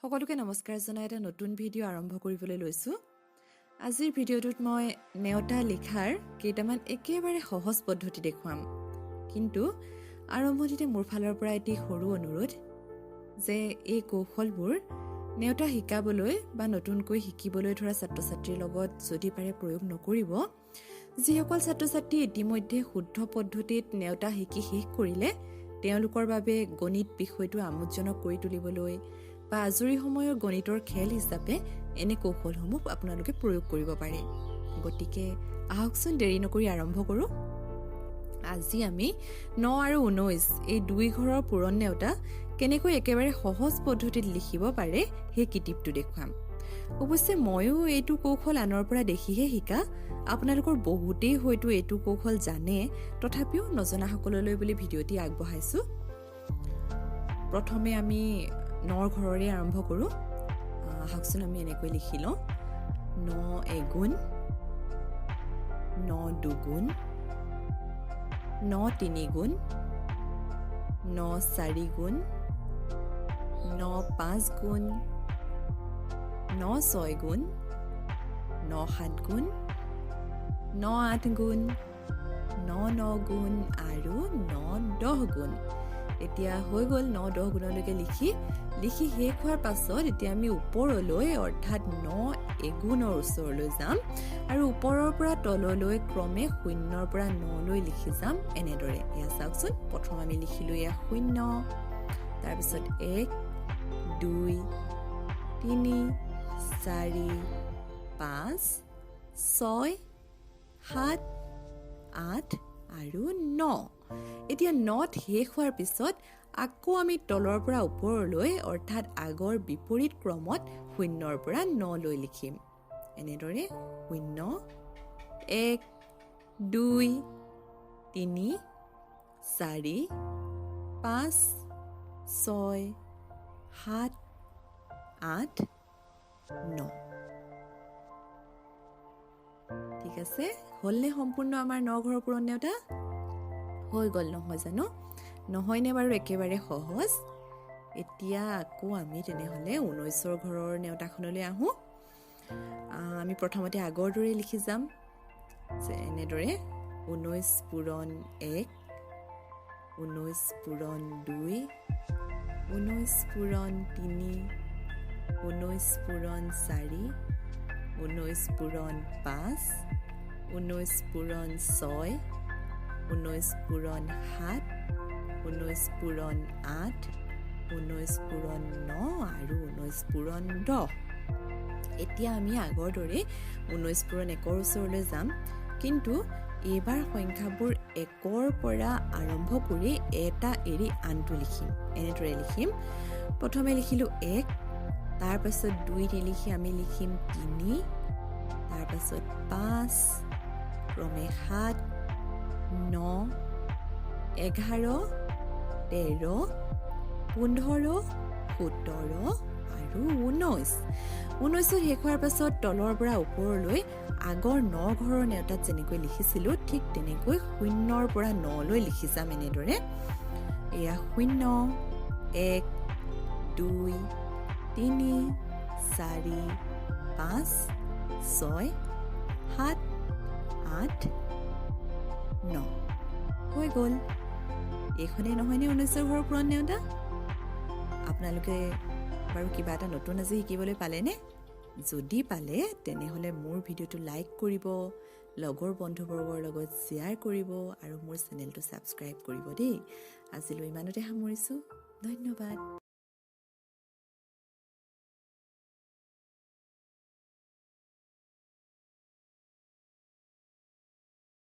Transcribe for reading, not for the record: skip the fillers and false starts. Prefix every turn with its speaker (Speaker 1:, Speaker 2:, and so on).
Speaker 1: সকলোকে নমস্কাৰ জনাই এটা নতুন ভিডিঅ' আৰম্ভ কৰিবলৈ লৈছোঁ। আজিৰ ভিডিঅ'টোত মই নেওতা লিখাৰ কেইটামান একেবাৰে সহজ পদ্ধতি দেখুৱাম। কিন্তু আৰম্ভণিতে মোৰ ফালৰ পৰা এটি সৰু অনুৰোধ যে এই কৌশলবোৰ নেওতা শিকাবলৈ বা নতুনকৈ শিকিবলৈ ধৰা ছাত্ৰ ছাত্ৰীৰ লগত যদি পাৰে প্ৰয়োগ নকৰিব। যিসকল ছাত্ৰ ছাত্ৰী ইতিমধ্যে শুদ্ধ পদ্ধতিত নেওতা শিকি শেষ কৰিলে, তেওঁলোকৰ বাবে গণিত বিষয়টো আমোদজনক কৰি তুলিবলৈ বা আজৰি সময়ৰ গণিতৰ খেল হিচাপে এনে কৌশলসমূহ আপোনালোকে প্ৰয়োগ কৰিব পাৰে। গতিকে আহকচোন, দেৰি নকৰি আৰম্ভ কৰোঁ। আজি আমি 9 আৰু 19 এই দুই ঘৰৰ পূৰণ নেওতা কেনেকৈ একেবাৰে সহজ পদ্ধতিত লিখিব পাৰে, সেই কিটিপটো দেখুৱাম। অৱশ্যে ময়ো এইটো কৌশল আনৰ পৰা দেখিহে শিকা। আপোনালোকৰ বহুতেই হয়তো এইটো কৌশল জানে, তথাপিও নজনাসকললৈ বুলি ভিডিঅ'টি আগবঢ়াইছোঁ। প্ৰথমে আমি নৰ ঘৰৰে আৰম্ভ কৰোঁ। আহকচোন, আমি এনেকৈ লিখি লওঁ: ন এগুণ, ন দুগুণ, ন তিনিগুণ, ন চাৰিগুণ, ন পাঁচ গুণ, ন ছয় গুণ, ন সাত গুণ, ন আঠ গুণ, ন ন গুণ আৰু ন 10 গুণ। এতিয়া হৈ গ'ল 9 10 গুণলৈকে লিখি। লিখি শেষ হোৱাৰ পাছত এতিয়া আমি ওপৰলৈ, অৰ্থাৎ ন এগুণৰ ওচৰলৈ যাম আৰু ওপৰৰ পৰা তললৈ ক্ৰমে শূন্যৰ পৰা নলৈ লিখি যাম এনেদৰে। এয়া চাওকচোন, প্ৰথম আমি লিখিলোঁ এয়া শূন্য, তাৰপিছত এক, দুই, তিনি, চাৰি, পাঁচ, ছয়, সাত, আঠ আৰু ন। এতিয়া নত শেষ হোৱাৰ পিছত আকৌ আমি তলৰ পৰা ওপৰলৈ, অৰ্থাৎ আগৰ বিপৰীত ক্ৰমত শূন্যৰ পৰা নলৈ লিখিম এনেদৰে: শূন্য, এক, দুই, তিনি, চাৰি, পাঁচ, ছয়, সাত, আঠ, ন। ঠিক আছে, হ'লনে সম্পূৰ্ণ আমাৰ ন ঘৰৰ পূৰণ নেওতা? হৈ গ'ল, নহয় জানো? নহয়নে বাৰু? একেবাৰে সহজ। এতিয়া আকৌ আমি তেনেহ'লে 19ৰ ঘৰৰ নেওতাখনলৈ আহোঁ। আমি প্ৰথমতে আগৰ দৰে লিখি যাম যে এনেদৰে: 19 পূৰণ 1, 19 পূৰণ 2, 19 পূৰণ 3, 19 পূৰণ 4, 19 পূৰণ 5, 19 পূৰণ 6, 19 পূৰণ 7, 19 পূৰণ 8, 19 পূৰণ 9 আৰু 19 পূৰণ 10। এতিয়া আমি আগৰ দৰে 19 পূৰণ 1ৰ ওচৰলৈ যাম, কিন্তু এইবাৰ সংখ্যাবোৰ একৰ পৰা আৰম্ভ কৰি এটা এৰি আনটো লিখিম। এনেদৰে লিখিম। প্ৰথমে লিখিলোঁ এক, তাৰপাছত দুই নিলিখি আমি লিখিম তিনি, তাৰপাছত পাঁচ, ক্ৰমে সাত, ন, 11, 13, 15, 17 আৰু 19। 19ত শেষ হোৱাৰ পাছত তলৰ পৰা ওপৰলৈ আগৰ ন ঘৰৰ নেওতাত যেনেকৈ লিখিছিলোঁ, ঠিক তেনেকৈ শূন্যৰ পৰা নলৈ লিখি যাম এনেদৰে। এয়া শূন্য, এক, দুই, তিনি, চাৰি, পাঁচ, ছয়, সাত, আঠ, ন। হৈ গ'ল। এইখনেই নহয়নে 19ৰ ঘৰৰ পূৰণ নেওতা? আপোনালোকে বাৰু কিবা এটা নতুন আজি শিকিবলৈ পালেনে? যদি পালে, তেনেহ'লে মোৰ ভিডিঅ'টো লাইক কৰিব, লগৰ বন্ধুবৰ্গৰ লগত শ্বেয়াৰ কৰিব আৰু মোৰ চেনেলটো ছাবস্ক্ৰাইব কৰিব দেই। আজিলৈ ইমানতে সামৰিছোঁ। ধন্যবাদ।